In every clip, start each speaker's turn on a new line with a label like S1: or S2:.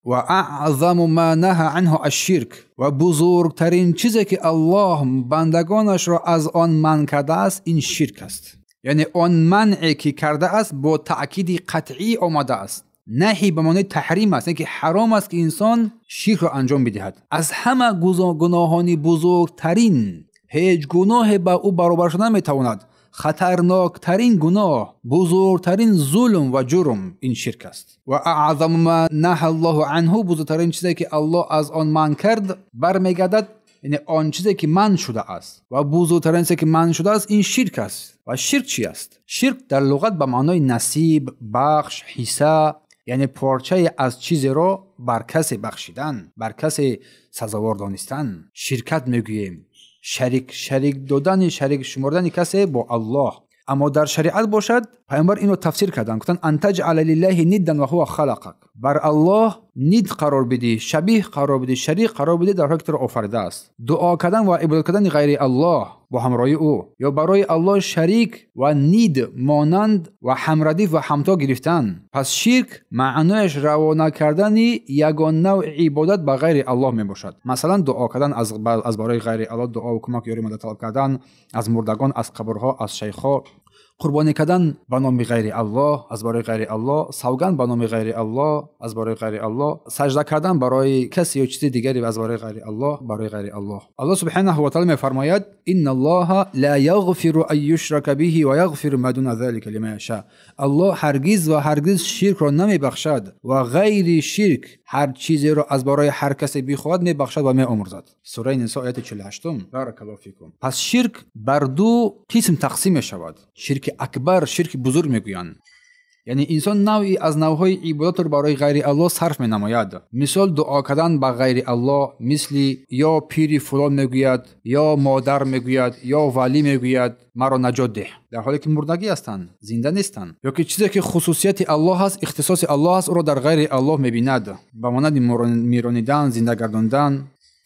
S1: Ва аъзаму ма наҳа анҳу аш-ширк, ва бузургтарин чизе ки Аллоҳ бандагонашро аз он манъ кардааст ин ширк аст. Яъне он манъе ки кардааст бо таъкиди қатъӣ омадааст. Наҳи ба маънои таҳрим аст, яъне ки ҳаром аст ки инсон ширкро анҷом бидиҳад. Аз ҳама гуноҳони бузургтарин ҳеҷ гуноҳе ба ӯ баробар шуда наметавонад. Хатарноктарин гуноҳ, бузургтарин зулм ва ҷурм ин ширк аст. Ва аъзаму ма наҳа Аллоҳу анҳу, бузургтарин чизе ки Аллоҳ аз он манъ кард бармегардад, яъне он чизе ки манъ шудааст. Ва бузургтарин чизе ки манъ шудааст ин ширк аст. Ва ширк чи аст? Ширк дар луғат ба маънои насиб, бахш, ҳисса, яъне порчае аз чизеро бар касе бахшидан, бар касе сазовор донистан. Ширкат мегӯем, шарик додани, шарик шумордани касе бо Аллоҳ. Аммо дар шариат бошад, пайғамбар инро тафсир карданд, гуфтанд ан таҷъала лиллаҳи ниддан ва ҳува халақак. Бар Аллоҳ нид қарор бидӣ, шабиҳ қарор бидӣ, шарик қарор бидӣ дар ҳоле ки туро офаридааст. Дуо кардан ва ибодат кардани ғайри Аллоҳ бо ҳамроҳии ӯ, ё барои Аллоҳ шарик ва нид монанд ва ҳамрадиф ва ҳамто гирифтан. Пас ширк маънояш равона кардани ягон навъи ибодат ба ғайри Аллоҳ мебошад. Масалан, дуо кардан аз барои ғайри Аллоҳ, дуо ва кӯмак, ёрӣ, мадад талаб кардан аз мурдагон, аз қабрҳо, аз шайхҳо, қурбонӣ кардан ба номи ғайри Аллоҳ, аз барои ғайри Аллоҳ, савганд ба номи ғайри Аллоҳ, аз барои ғайри Аллоҳ, сажда кардан барои касе ё чизи дигаре аз барои ғайри Аллоҳ, барои ғайри Аллоҳ. Аллоҳ субҳанаҳу ва таъоло мефармояд: инналлоҳа ла яғфиру ан юшрака биҳи ва яғфиру ма дуна залика лиман яша. Аллоҳ ҳаргиз ва ҳаргиз ширкро намебахшад ва ғайри ширк ҳар чизеро аз барои ҳар касе бихоҳад мебахшад ва меомӯрзад. Сураи Нисо ояти 48. Баракаллоҳу фикум. Пас ширк бар ду қисм тақсим мешавад. Ширки акбар, ширки бузург мегӯянд. Яъне инсон навъе аз навъҳои ибодатро барои ғайри Аллоҳ сарф менамояд. Мисол дуо кардан ба ғайри Аллоҳ, мисли ё пири фулон мегӯяд, ё модар мегӯяд, ё валӣ мегӯяд маро наҷот деҳ, дар ҳоле ки мурдагӣ ҳастанд, зинда нестанд. Ё ки чизе ки хусусияти Аллоҳ аст, ихтисоси Аллоҳ аст, ӯро дар ғайри Аллоҳ мебинад, ба монанди миронидан, зинда гардондан,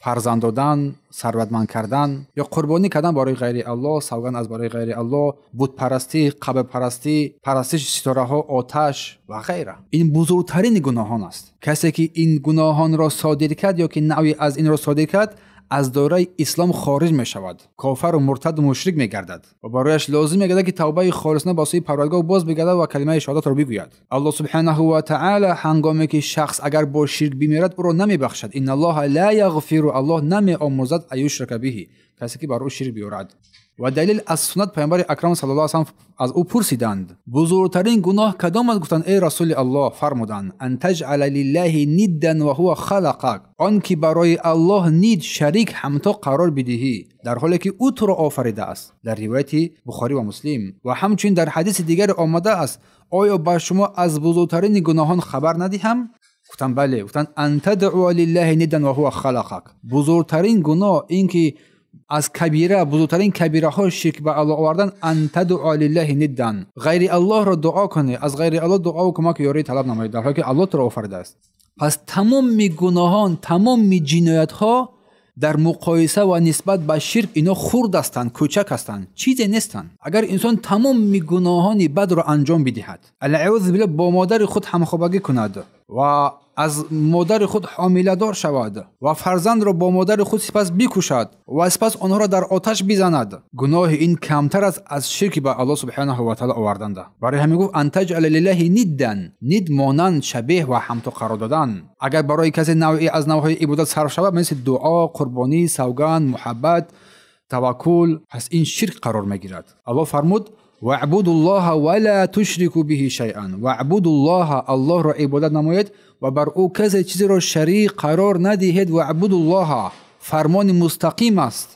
S1: фарзанд додан, сарватманд кардан ё қурбонӣ кардан барои ғайри Аллоҳ, савганд аз барои ғайри Аллоҳ, бутпарастӣ, қабрпарастӣ, парастиши ситораҳо, оташ ва ғайра. Ин бузургтарин гуноҳон аст. Касе ки ин гуноҳонро содир кард ё ки навъе аз инро содир кард, аз доираи ислом хориҷ мешавад, кофару муртаду мушрик мегардад ва барояш лозим мегардад ки тавбаи холисона ба сӯи Парвардигор боз бигардад ва калимаи шаҳодатро бигӯяд. Аллоҳ субҳанаҳу ва таъоло ҳангоме ки шахс агар бо ширк бимирад, ӯро намебахшад. Инналлоҳа ла яғфиру, Аллоҳ намеомӯзад ан юшрака биҳи, касе ки бар ӯ ширк биёрад. Ва далил аз суннат Пайғамбари акрам саллаллоҳу алайҳи ва саллам аз ӯ пурсиданд: бузургтарин гуноҳ кадом аст? Гуфтанд: эй Расули Аллоҳ. Фармуданд: ан таҷъала лиллаҳи ниддан ва ҳува халақак, он ки барои Аллоҳ нид, шарик, ҳамто қарор бидиҳӣ, дар ҳоле ки ӯ туро офаридааст. Дар ривояти Бухорӣ ва Муслим. Ва ҳамчунин дар ҳадиси дигаре омадааст: оё ба шумо аз бузургтарин гуноҳон хабар надиҳам? Гуфтанд: бале. Гуфтанд: ан тадъуа лиллаҳи ниддан ва ҳува халақак. Бузургтарин гуноҳ ин ки аз кабира, бузургтарин кабираҳо ширк ба Аллоҳ овардан, ан тадъуа лиллаҳи ниддан, ғайри Аллоҳро дуо кунӣ, аз ғайри Аллоҳ дуо ва кӯмак ёрӣ талаб намоӣ, дар ҳоле ки Аллоҳ туро офаридааст. Пас тамоми гуноҳон, тамоми ҷиноятҳо дар муқоиса ва нисбат ба ширк ино хурд ҳастанд, кӯчак ҳастанд, чизе нестанд. Агар инсон тамоми гуноҳони бадро анҷом бидиҳад, алъаузу биллаҳ, бо модари худ ҳамхобагӣ кунад ва аз модари худ ҳомиладор шавад ва фарзандро бо модари худ сипас бикушад ва сипас онҳоро дар оташ бизанад, гуноҳи ин камтар аст аз ширки ба Аллоҳ субҳанаҳу ва таъоло оварданда. Барои ҳамин гуфт: ан таҷъала лиллаҳи ниддан, нид монанд, шабеҳ ва ҳамто қарор додан. Агар барои касе навъе аз навъҳои ибодат сарф шавад, мисли дуо, қурбонӣ, савганд, муҳаббат, таваккул, пас ин ширк қарор мегирад. Аллоҳ фармуд: ваъбудуллоҳа ва ла тушрику биҳи шайъан. Ваъбудуллоҳа, Аллоҳро ибодат намоед ва бар ӯ касе чизеро шарик қарор надиҳед. Ваъбудуллоҳа фармони мустақим аст,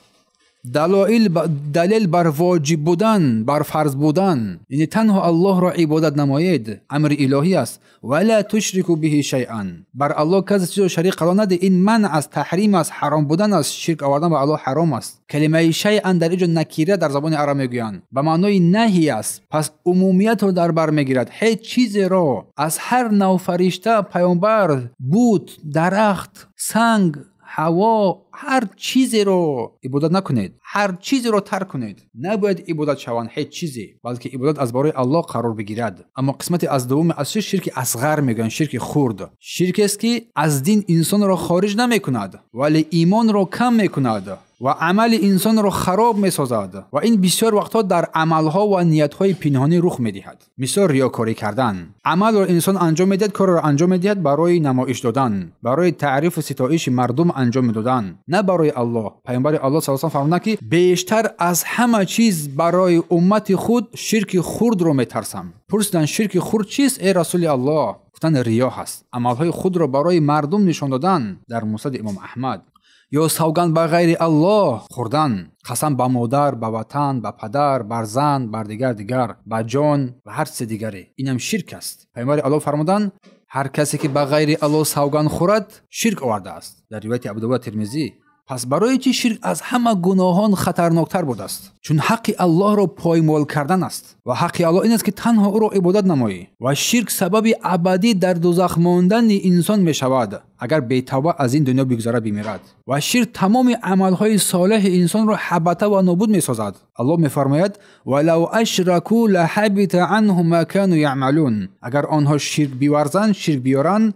S1: далел бар воҷиб будан, бар фарз будан. Яъне танҳо Аллоҳро ибодат намоед, амри илоҳӣ аст. Ва ла тушрику биҳи шайъан, бар Аллоҳ касе чизеро шарик қарор надиҳед. Ин манъ аст, таҳрим аст, ҳаром будан аст, ширк овардан ба Аллоҳ ҳаром аст. Калимаи шайъан дар инҷо накира дар забони араб мегӯянд, ба маънои наҳи аст. Пас умумиятро дар бар мегирад. Ҳеҷ чизеро аз ҳар нав фаришта, паёмбар, бут, дарахт, санг, ҳаво, ҳар чизеро ибодат накунед, ҳар чизеро тарк кунед. Набояд ибодат шаванд ҳеҷ чизе, балки ибодат аз барои Аллоҳ қарор бигирад. Аммо қисмати аз дуввуми аз ширк, ширки асғар мегӯянд, ширки хурд. Ширкест ки аз дин инсонро хориҷ намекунад, вале имонро кам мекунад ва амали инсонро хароб месозад ва ин бисёр вақтҳо дар амалҳо ва ниятҳои пинҳонӣ рух медиҳад. Мисол риёкорӣ кардан. Амалро инсон анҷом медиҳад, корро анҷом медиҳад барои намоиш додан, барои таърифу ситоиши мардум анҷом медодан, на барои Аллоҳ. Паёмбари Аллоҳ саллаллоҳу алайҳи васаллам фармуданд ки бештар аз ҳама чиз барои уммати худ ширки хурдро метарсам. Пурсиданд ширки хурд чист, эй Расули Аллоҳ? Гуфтанд риё ҳаст, амалҳои худро барои мардум нишон додан, дар Муснади Имом Аҳмад. Ё савганд ба ғайри Аллоҳ хӯрдан, қасам ба модар, ба ватан, ба падар, бар зан, бар дигар, ба ҷон ва ҳар чизи дигаре. Инам ширк аст. Паёмбари Аллоҳ фармуданд ҳар касе ки ба ғайри Аллоҳ савганд хӯрад ширк овардааст. Дар ривояти Абудовуд ва Термизӣ. Пас барои чӣ ширк аз ҳама гуноҳон хатарноктар будааст? Чун ҳаққи Аллоҳро поймол кардан аст ва ҳаққи Аллоҳ ин аст ки танҳо ӯро ибодат намоӣ ва ширк сабаби абадӣ дар дӯзах мондани инсон мешавад агар бетавба аз ин дунё бигзарад, бимирад. Ва ширк тамоми амалҳои солеҳи инсонро ҳабата ва нобуд месозад. Аллоҳ мефармояд валав ашраку лаҳабита анҳум ма кану яъмалун. Агар онҳо ширк биварзанд, ширк биёранд,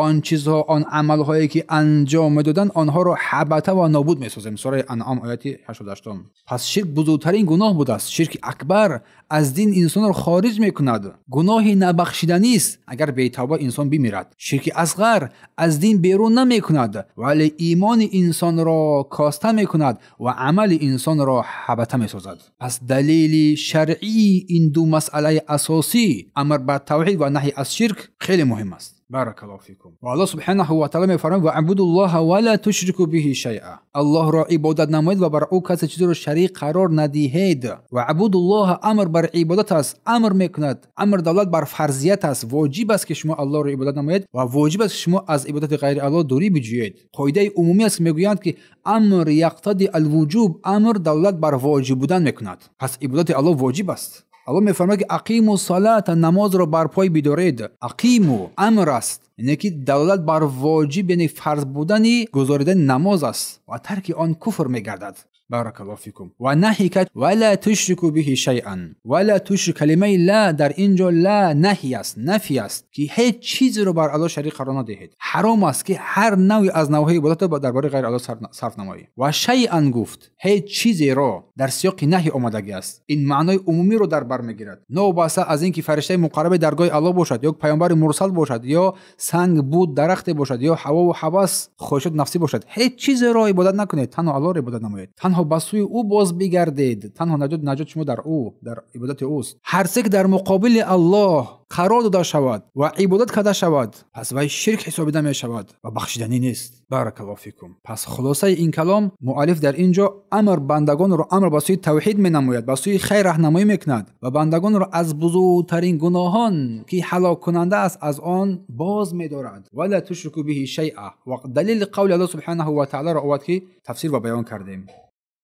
S1: он чизҳо, он амалҳое ки анҷом медоданд, онҳоро ҳабата ва нобуд месозем. Сураи Анъом ояти 88. Пас ширк бузургтарин гуноҳ будааст. Ширки акбар аз дин инсонро хориҷ мекунад. Гуноҳи набахшиданист агар бетавба инсон бимирад. Ширки асғар аз дин берун намекунад, вале имони инсонро коста мекунад ва амали инсонро ҳабата месозад. Пас далели шаръии ин ду масъалаи асосӣ, амр ба тавҳид ва наҳй аз ширк, хеле муҳим аст. Баракаллоҳу фикум. Ва Аллоҳ субҳанаҳу ва таъоло мефармояд ваъбудуллоҳа ва ла тушрику биҳи шайъа. Аллоҳро ибодат намоед ва бар ӯ касе чизеро шарик қарор надиҳед. Ваъбудуллоҳа амр бар ибодат аст, амр мекунад. Амр далолат бар фарзият аст. Воҷиб аст ки шумо Аллоҳро ибодат намоед ва воҷиб аст ки шумо аз ибодати ғайри Аллоҳ дурӣ биҷӯед. Қоидаи умумӣ аст ки мегӯянд ки амр яқтади алвуҷуб, амр далолат бар воҷиб будан мекунад. Пас ибодати Аллоҳ воҷиб аст. Аллоҳ мефармояд ки ақиму салата, намозро бар пой бидоред. Ақиму амр аст, яъне ки далолат бар воҷиб, яъне фарз будани гузоридани намоз аст ва тарки он куфр мегардад. Баракаллоҳу фикум. Ва наҳй кард ва ла тушрику биҳи шайъан. Ва ла тушрик, калимаи ла дар инҷо ла наҳй аст, нафй аст ки ҳеҷ чизеро бар Аллоҳ шарик қарор надиҳед. Ҳаром аст ки ҳар навъе аз навъҳои ибодатро дар бораи ғайри Аллоҳ сарф намоӣ. Ва шайъан гуфт, ҳеҷ чизеро дар сиёқи наҳй омадагӣ аст. Ин маънои умумиро дар бар мегирад. Новобаста аз ин ки фариштаи муқаррабе даргоҳи Аллоҳ бошад ё паёмбари мурсал бошад ё санг буд, дарахте бошад ё ҳавову ҳавас, хоҳишоти нафсӣ бошад, ҳеҷ чизеро ибодат накунед, танҳо Аллоҳро ибодат намоед. Танҳо ба сӯи ӯ боз бигардед, танҳо наҷот шумо дар ӯ, дар ибодати ӯст. Ҳар чизе ки дар муқобили Аллоҳ қарор дода шавад ва ибодат карда шавад, пас вай ширк ҳисобида мешавад ва бахшиданӣ нест. Баракаллоҳу фикум. Пас хулосаи ин калом, муаллиф дар ин ҷо амр бандагонро амр ба сӯи тавҳид менамояд, ба сӯи хайр раҳнамоӣ мекунад ва бандагонро аз бузургтарин гуноҳон ки ҳалоккунанда аст аз он боз медорад. Ва ла тушрику биҳи шайъа. Ва далели қавли Аллоҳ субҳанаҳу ва таъолоро овард ки тафсир ва баён кардем.